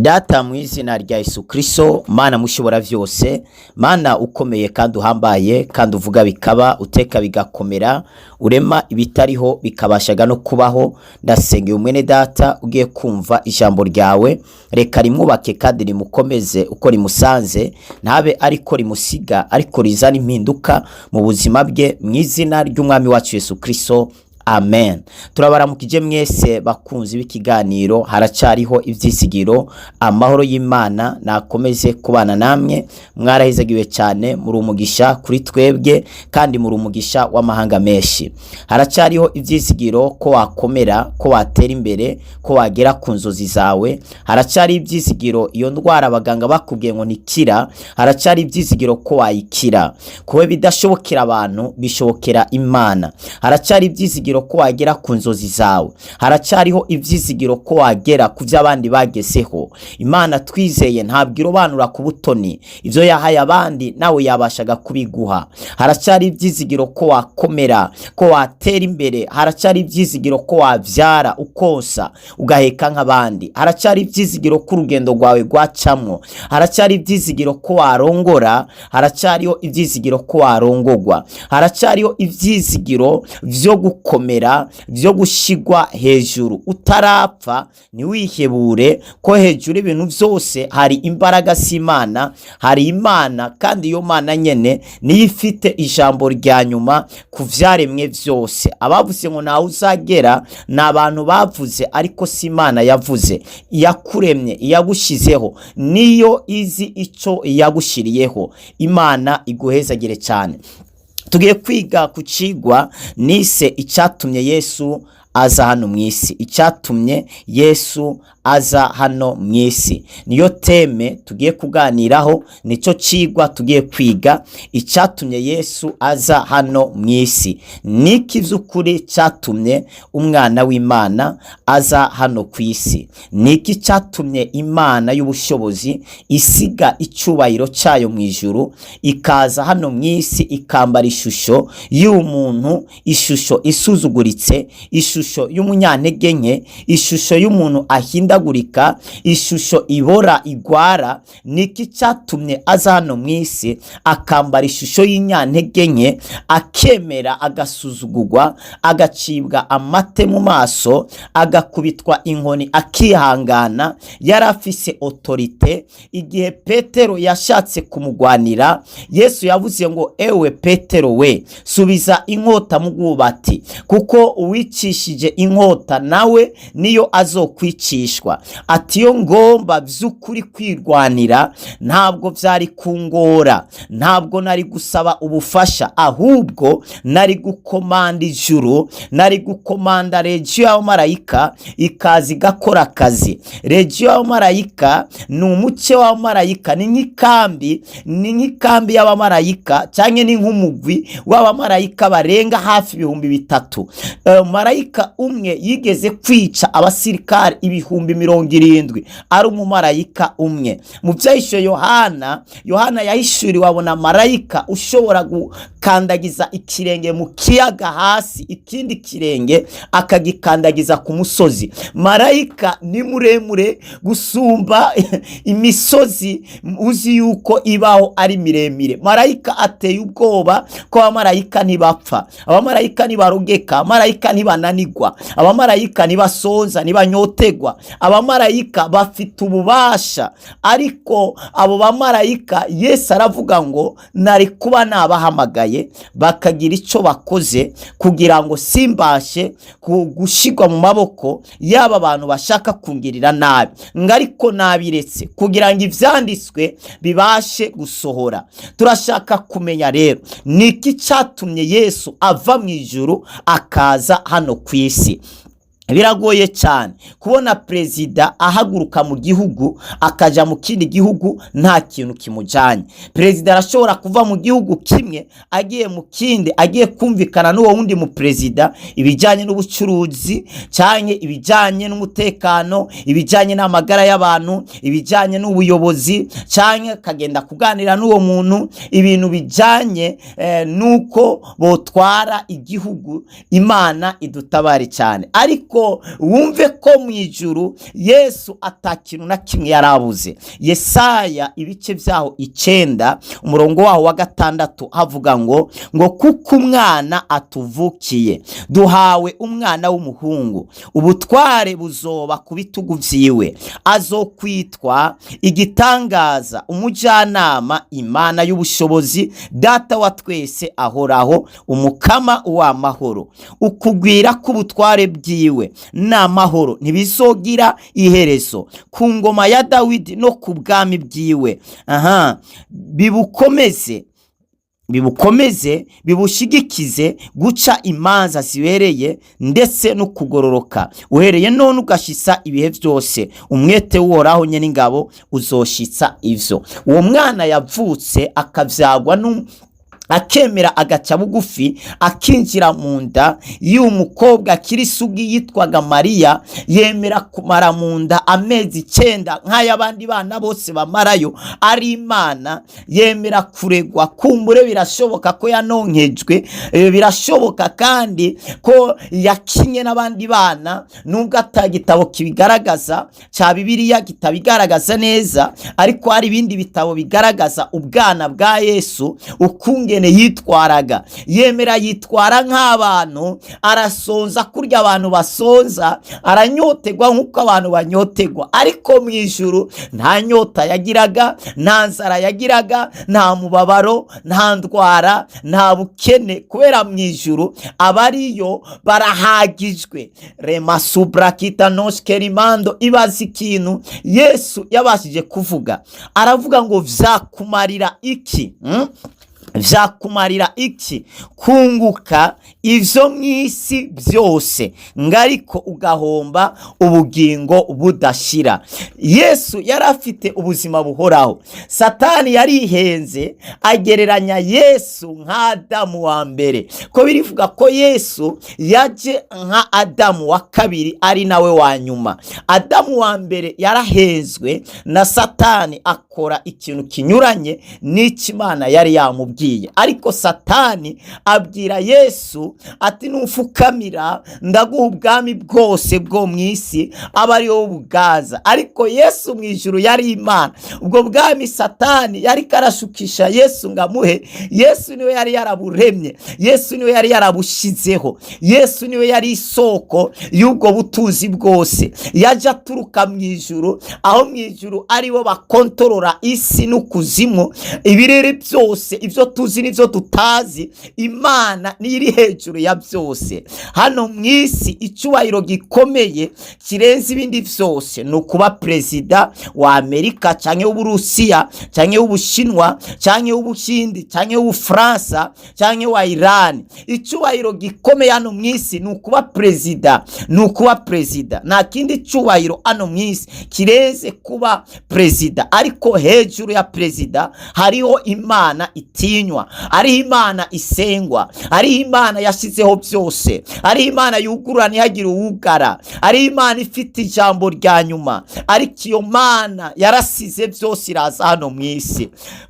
Data, mu izina rya Yesu Kristo, Mana mushobora vyose, Mana ukomeye kandi uhambaye, kandi uvuga bikaba, uteka bigakomera, urema ibitariho bikabashaga no kubaho, ndasengeye umwene data ugiye kumva ijambo ryawe. Reka rimwubake kandi rimukomeze uko rimusanze, ntabe ariko rimusiga, ariko rizana impinduka mu buzima bwe, mu izina ry'Umwami wacu Yesu Kristo, amen. Turabaramukije mwese bakunzi b'ikiganiro Haracariho Ivyizigiro. Amahoro y'Imana nakomeze kubana namwe. Mwarahezagiwe cyane, muri umugisha kuri twebwe kandi muri umugisha w'amahanga menshi. Haracariho ivyizigiro ko wakomera, ko watera imbere, ko wagera ku nzozi zawe. Haracari ivyizigiro. Iyo ndwara abaganga bakubwiye ngo ntikira, haracari ivyizigiro ko wayikira. Kuba bidashobokera abantu, bishobokera Imana. Haracari ivyizigiro ko wagera ku nzozi zawe. Haracariho ivyizigiro ko wagera ku vyo abandi bagezeho. Imana twizeye ntabwo irobanura ku butoni. Ivyo yahaye abandi, nawe yabashaga kubiguha. Haracari ivyizigiro ko wakomera, ko watera imbere. Haracari ivyizigiro ko wavyara, ukonsa, ugaheka nk'abandi. Haracari ivyizigiro ko urugendo rwawe rwacamwo. Haracari ivyizigiro ko warongora. Haracariho ivyizigiro ko warongogwa. Haracariho ivyizigiro vyo gukomera, vyo gushigwa hejuru utarapfa. Ntiwihebure ko hejuru ibintu vyose hari imbaraga z'Imana, hari Imana, kandi iyo Mana nyene niyo ifite ijambo rya nyuma ku vyaremwe vyose. Abavuze ngo ntawe uzagera ni abantu bavuze, ariko si Imana yavuze. Iyakuremye, iyagushizeho, niyo izi ico yagushiriyeho. Imana iguhezagire cyane. Tugiye kwiga ku cigwa nise "Icyatumye Yesu aza hano mu isi". Icyatumye Yesu aza hano mu isi niyo thème tugiye kuganiraho, nicyo cigwa tugiye kwiga. Icyatumye Yesu aza hano mu isi. Niki vy'ukuri cyatumye Umwana w'Imana aza hano ku isi? Niki cyatumye Imana y'ubushobozi isiga icyubahiro cyayo mu ijuru, ikaza hano mu isi, ikambara ishusho y'umuntu, ishusho isuzuguritse, ishusho y'umunyantege nke, ishusho y'umuntu ahindagurika, ishusho ibora, igwara? Niki cyatumye aza hano mu isi, akambara ishusho y'inyantege nke, akemera agasuzugurwa, agacibwa amate mu maso, agakubitwa inkoni, akihangana? Yari afise autorité. Igihe Petero yashatse kumugwanira, Yesu yavuze ngo: "Ewe Petero we, subiza inkota mu bwubati, kuko uwicishije inkota nawe niyo azokwicishwa." Ati: "Iyo ngomba by'ukuri kwirwanira, ntabwo byari kungora, ntabwo nari gusaba ubufasha, ahubwo nari gukomanda ijuru, nari gukomanda legion y'abamarayika, ikaza igakora akazi." Legion y'abamarayika ni umuce w'abamarayika, ni nk'ikambi y'abamarayika, cyangwa ni nk'umugwi w'abamarayika barenga hafi 3000. Marayika umwe yigeze kwica abasirikari 70,000, ari umumarayika umwe. Mu byahishuwe Yohana, Yohana yahishuriwe abona marayika ushobora gukandagiza ikirenge mu kiyaga hasi, ikindi kirenge akagikandagiza ku musozi. Marayika ni muremure gusumba imisozi uzi yuko ibaho ari miremire. Marayika ateye ubwoba, ko abamarayika ntibapfa, abamarayika ntibarogeka, abamarayika ntibananigwa, abamarayika ntibasonza, ntibanyotegwa, abamarayika bafite ububasha. Ariko abo bamarayika, Yesu aravuga ngo: "Nari kuba nabahamagaye bakagira icyo bakoze kugira ngo simbashe gushyirwa mu maboko y'aba bantu bashaka kungirira nabi, ngo ariko nabiretse kugira ngo ibyanditswe bibashe gusohora." Turashaka kumenya rero, ni iki cyatumye Yesu ava mu ijuru akaza hano ku isi? Biragoye cyane kubona perezida ahaguruka mu gihugu akaja mu kindi gihugu nta kintu kimujyanye. Perezida arashobora kuva mu gihugu kimwe agiye mu kindi, agiye kumvikana n'uwo wundi mu perezida ibijyanye n'ubucuruzi, cyangwa ibijyanye n'umutekano, ibijyanye n'amagara y'abantu, ibijyanye n'ubuyobozi, cyangwa akagenda kuganira n'uwo muntu ibintu bijyanye n'uko botwara igihugu. Imana idutabare cyane. Ariko Ariko wumve ko mu ijuru Yesu atakintu na kimwe yarabuze. Yesaya ibice byaho 9 umurongo waho wa 6 havuga ngo kuko umwana atuvukiye, duhawe umwana w'umuhungu, ubutware buzoba ku bitugu vyiwe, azokwitwa igitangaza, umujyanama, Imana y'ubushobozi, data wa twese ahoraho, umukama w'amahoro. Ukugwira k'ubutware bwiwe n'amahoro ntibizogira iherezo, ku ngoma ya Dawidi no ku bwami bwiwe, aha bibukomeze bibushigikize guca imanza zibereye ndetse no kugororoka, uhereye none ugashitsa ibihe byose. Umwete w'Uhoraho nyene ingabo uzoshitsa ivyo. Uwo mwana yavutse akavyagwa akemera agaca bugufi, akinjira mu nda y'uwo mukobwa akiri isugi yitwaga Mariya, yemera kumara mu nda amezi 9 nk'ay'abandi bana bose bamarayo, ari Imana, yemera kuregwa. Kumbure birashoboka ko yanonkejwe, birashoboka kandi ko yakinye n'abandi bana, nubwo ata gitabo kibigaragaza cya Bibiliya kitabigaragaza neza, ariko hari ibindi bitabo bigaragaza ubwana bwa Yesu ukungene yitwaraga. Yemera yitwara nk'abantu, arasonza kurya abantu basonza, aranyotegwa nk'uko abantu banyotegwa. Ariko mu ijuru nta nyota yagiraga, nta nzara yagiraga, nta mubabaro, nta ndwara, nta bukene, kubera mu ijuru abariyo barahagijwe. Remasubrakitanoshkerimando. Ibaza ikintu Yesu yabashije kuvuga, aravuga ngo vyakumarira iki? Vyakumarira iki kunguka ivyo mw'isi byose, ngariko ugahomba ubugingo budashira? Yesu yari afite ubuzima buhoraho. Satani yarihenze agereranya Yesu nka Adamu wa mbere, ko birivuga ko Yesu yaje nka Adamu wa kabiri, ari nawe wa nyuma. Adamu wa mbere yarahenzwe na Satani, akora ikintu kinyuranye n'icyo Imana yari yamubwiye. Ariko Satani abwira Yesu ati nufukamira ndaguha ubwami bwose bwo mu isi, aba ari wowe ubwaza. Ariko Yesu mu ijuru yari Imana. Ubwo bwami Satani yari karashukisha Yesu ngo amuhe, Yesu niwe yari yaraburemye, Yesu niwe yari yarabushizeho, Yesu niwe yari isoko y'ubwo butunzi bwose. Yaje aturuka mu ijuru, aho mu ijuru aribo bakontorora isi n'ukuzimu, ibirere byose, ibyo tuzi n'ibyo tutazi. Imana niyo iri hejuru ya byose. Hano mu isi icyubahiro gikomeye kirenze ibindi byose ni ukuba perezida wa Amerika, cyangwa w'Uburusiya, cyangwa w'Ubushinwa, cyangwa w'Ubuhindi, cyangwa w'Ubufaransa, cyangwa wa Irani. Icyubahiro gikomeye hano mu isi ni ukuba perezida, ni ukuba perezida. Nta kindi cyubahiro hano mu isi kirenze kuba perezida. Ariko hejuru ya perezida hariho Imana itinywa, hariho Imana isengwa, hariho Imana yashyizeho byose, hariho Imana yugurura ntihagire uwugara, hariho Imana ifite ijambo rya nyuma. Ariko iyo Mana yarasize byose iraza hano mu isi.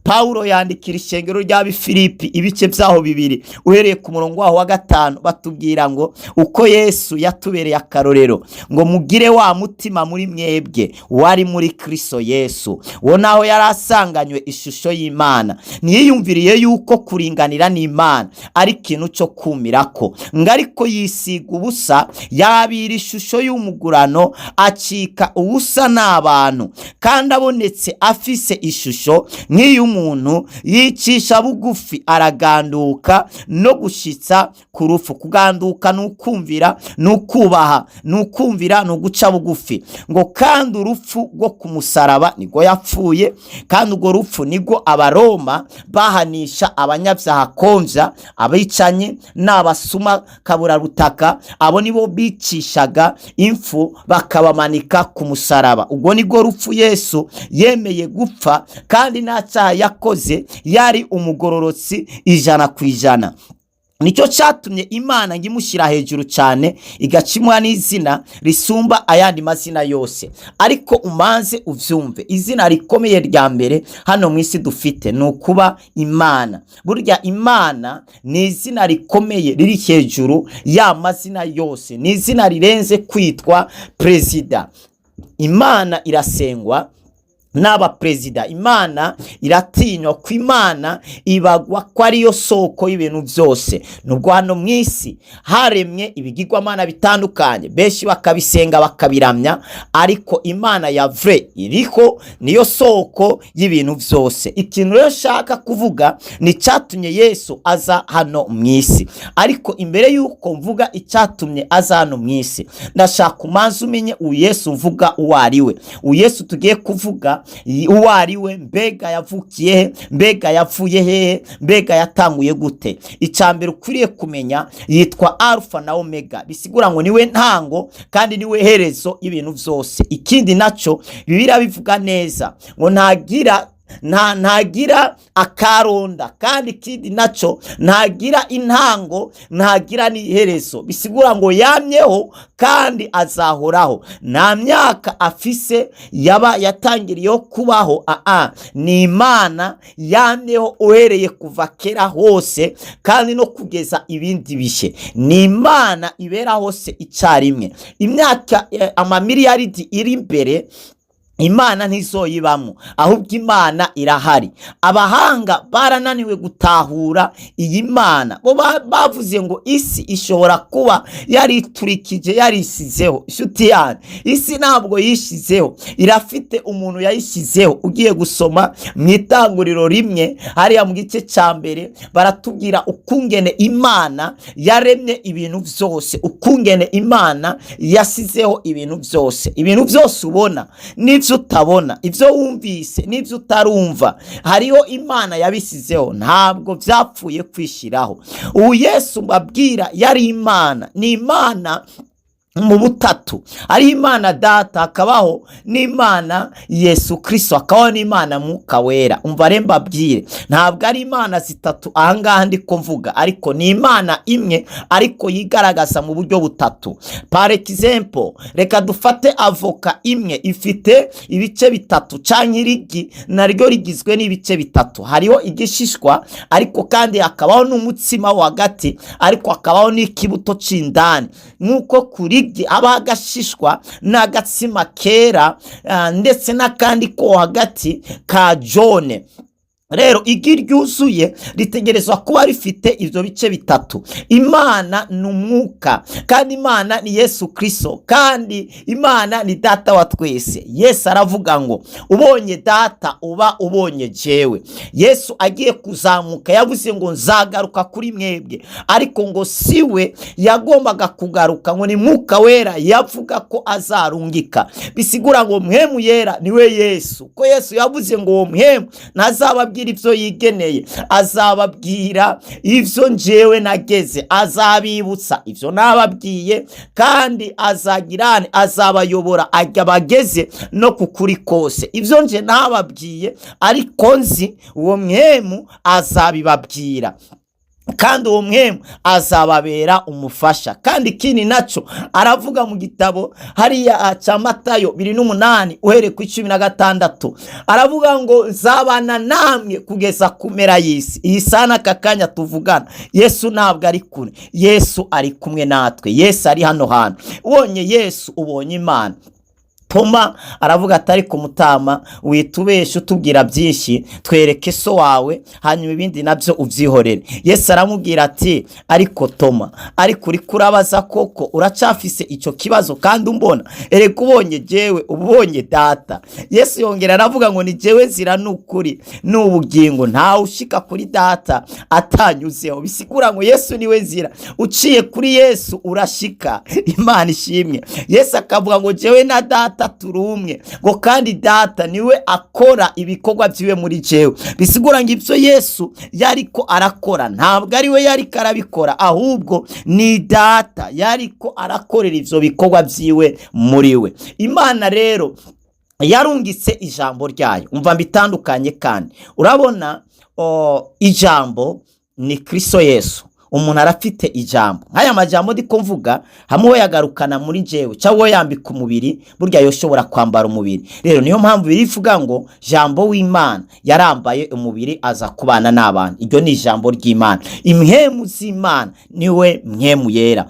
Pawulo yandikira ishengero ry'Abifilipi ibice byaho 2 uhereye ku murongo waho wa 5, batubwira ngo uko Yesu yatubereye akarorero, ngo mugire wa mutima muri mwebwe wari muri Kristo Yesu, uwo naho yari asanganywe ishusho y'Imana, ntiyiyumviriye yuko kuringanira n'Imana ari ikintu cyo kumirako, ngo ariko yisiga ubusa, yabira ishusho y'umugurano, acika ubusa n'abantu, kandi abonetse afise ishusho nk'iy'umuntu, yicisha bugufi, araganduka no gushitsa ku rupfu. Kuganduka ni ukumvira, ni ukubaha, ni ukumvira, ni uguca bugufi. Ngo kandi urupfu rwo ku musaraba nibwo yapfuye, kandi urwo rupfu nibwo Abaroma bahanisha abanyabyaha konja, abicanyi n'abasuma kaburarutaka. Abo nibo bicishaga impfu bakabamanika ku musaraba. Ubwo nibwo rupfu Yesu yemeye gupfa, kandi nta cyaha yakoze, yari umugororotsi 100%. Nicyo cyatumye Imana ngo imushyira hejuru cyane, igaca imuha n'izina risumba ayandi mazina yose. Ariko umanze ubyumve, izina rikomeye rya mbere hano mu isi dufite ni ukuba Imana. Burya Imana ni izina rikomeye riri hejuru ya mazina yose, ni izina rirenze kwitwa perezida. Imana irasengwa n'abaperezida, Imana iratinywa, ko Imana ibagwa ko ariyo soko y'ibintu byose. Nubwo hano mu isi haremwe ibigirwamana bitandukanye, benshi bakabisenga bakabiramya, ariko Imana ya vrai iriho, niyo soko y'ibintu byose. Ikintu rero nshaka kuvuga ni icyatumye Yesu aza hano mu isi. Ariko imbere y'uko mvuga icyatumye aza hano mu isi, ndashaka umanze umenye uyu Yesu mvuga uwo ari we, uyu Yesu tugiye kuvuga uwo ari we. Mbega yavukiye he? Mbega yapfuye hehe? Mbega yatanguye gute? Icya mbere ukwiriye kumenya, yitwa Alpha na Omega, bisigura ngo niwe ntango kandi niwe herezo y'ibintu byose. Ikindi nacyo, Bibiliya bivuga neza ngo ntagira akaronda, kandi ikindi nacyo, ntagira intango, ntagira n'iherezo, bisigura ngo yamyeho kandi azahoraho. Nta myaka afise yaba yatangiriyeho kubaho. Aa, ni Imana yamyeho uhereye kuva kera hose kandi no kugeza ibindi bihe. Ni Imana ibera hose icyarimwe. Imyaka amamiliyaridi iri imbere, Imana ntizoyibamo, ahubwo Imana irahari. Abahanga barananiwe gutahura iyi Mana. Bo bavuze ngo isi ishobora kuba yariturikije, yarisizeho. Inshuti yanjye, isi ntabwo yishizeho, irafite umuntu yayishyizeho. Ugiye gusoma mu Itanguriro 1 hariya mu gice cya 1, baratubwira ukungene Imana yaremye ibintu byose, ukungene Imana yasizeho ibintu byose. Ibintu byose ubona n'ibyo utabona, ibyo wumvise n'ibyo utarumva, hariho Imana yabisizeho, ntabwo byapfuye kwishyiraho. Ubu Yesu mbabwira yari Imana, ni Imana mu butatu. Ari Imana Data, hakabaho n'Imana Yesu Kirisito, hakabaho n'Imana Mwuka Wera. Umva rero mbabwire, ntabwo ari Imana zitatu ahangaha ndi mvuga, ariko ni Imana imwe, ariko yigaragaza mu buryo butatu. Par exemple, reka dufate avoka imwe ifite ibice bitatu, cyangwa irigi naryo rigizwe n'ibice bitatu. Hariho igishishwa, ariko kandi hakabaho n'umutsima wo hagati, ariko hakabaho n'ikibuto cy'indani. Nk'uko kuri igi aba agashishwa n'agatsima kera, ndetse n'akandi ko hagati ka jaune. Rero igi ryuzuye ritegerezwa kuba rifite ibyo bice bitatu. Imana ni umwuka, kandi Imana ni Yesu Kirisito, kandi Imana ni Data wa twese. Yesu aravuga ngo ubonye Data uba ubonye jewe. Yesu agiye kuzamuka yavuze ngo nzagaruka kuri mwebwe, ariko ngo si we yagombaga kugaruka, ngo ni Mwuka Wera yavuga ko azarungika. Bisigura ngo Mpwemu Yera niwe Yesu, ko Yesu yavuze ngo uwo Mpwemu ntazababwira ibyo yigeneye, azababwira ibyo njyewe nageze, azabibutsa ibyo nababwiye, kandi azagirane azabayobora ajya bageze no ku kuri kose. Ibyo nje nababwiye ariko nzi, uwo Mpwemu azabibabwira, kandi uwo Mpwemu azababera umufasha. Kandi ikindi nacyo aravuga mu gitabo hariya cya Matayo 28 uhereye ku 16, aravuga ngo nzabana namwe kugeza ku mpera y'isi. Iyi sana aka kanya tuvugana, Yesu ntabwo ari kure, Yesu ari kumwe natwe, Yesu ari hano hantu. Ubonye Yesu ubonye Imana. Toma aravuga ati ariko mutama, witubeshe utubwira byinshi, twereke so wawe, hanyuma ibindi nabyo ubyihorere. Yesu aramubwira ati ariko Toma, ariko uri kurabaza koko, uracafise icyo kibazo kandi umbona? Erega ubonye jewe uba ubonye Data. Yesu yongera aravuga ngo ni jewe nzira n'ukuri n'ubugingo, ntawe ushika kuri Data atanyuzeho. Bisigura ngo Yesu niwe nzira, uciye kuri Yesu urashika. Imana ishimwe. Yesu akavuga ngo jewe na Data turi umwe, ngo kandi Data niwe akora ibikorwa byiwe muri jewe. Bisigura ngo ibyo Yesu yariko arakora ntabwo ari we yariko arabikora, ahubwo ni Data yariko arakorera ivyo bikorwa byiwe muri we. Imana rero yarungitse ijambo ryayo. Umva mbitandukanye, kandi urabona ijambo ni Kristo Yesu. Umuntu arafite ijambo. Nk'aya majambo ndiko mvuga, hamwe we yagarukana muri jewe cyangwa we yambika umubiri, burya yoshobora kwambara umubiri. Rero niyo mpamvu birivuga ngo jambo w'Imana yarambaye umubiri aza kubana n'abantu. Iryo ni ijambo ry'Imana. Impwemu z'Imana niwe mpwemu yera.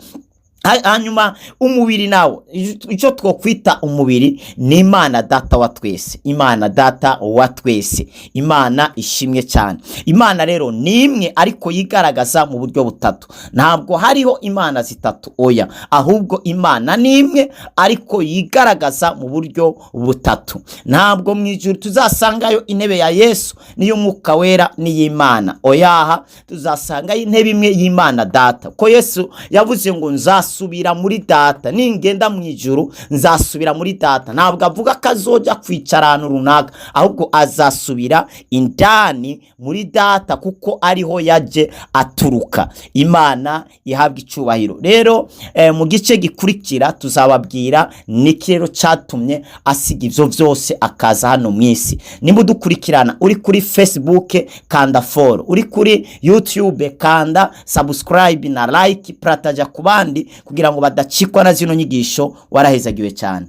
Hanyuma umubiri nawo, icyo twokwita umubiri, ni Imana Data wa twese. Imana Data wa twese, Imana ishimwe cyane. Imana rero ni imwe, ariko yigaragaza mu buryo butatu. Ntabwo hariho imana zitatu, oya, ahubwo Imana ni imwe ariko yigaragaza mu buryo butatu. Ntabwo mu ijuru tuzasangayo intebe ya Yesu n'iy'Umwuka Wera n'iy'Imana, oyaha. Tuzasangayo intebe imwe y'Imana Data, ko Yesu yavuze ngo nzasubira muri Data, ningenda mu ijuru nzasubira muri Data. Ntabwo avuga ko azoja kwicara ahantu runaka, ahubwo azasubira indani muri Data kuko ariho yaje aturuka. Imana ihabwa icubahiro. Rero mu gice gikurikira tuzababwira niki rero cyatumye asiga ivyo vyose akaza hano mu isi. Nimba udukurikirana uri kuri Facebook, kanda follow; uri kuri YouTube, kanda subscribe na like, partager ku bandi kugira ngo badacikwa na zino nyigisho. Warahezagiwe cyane.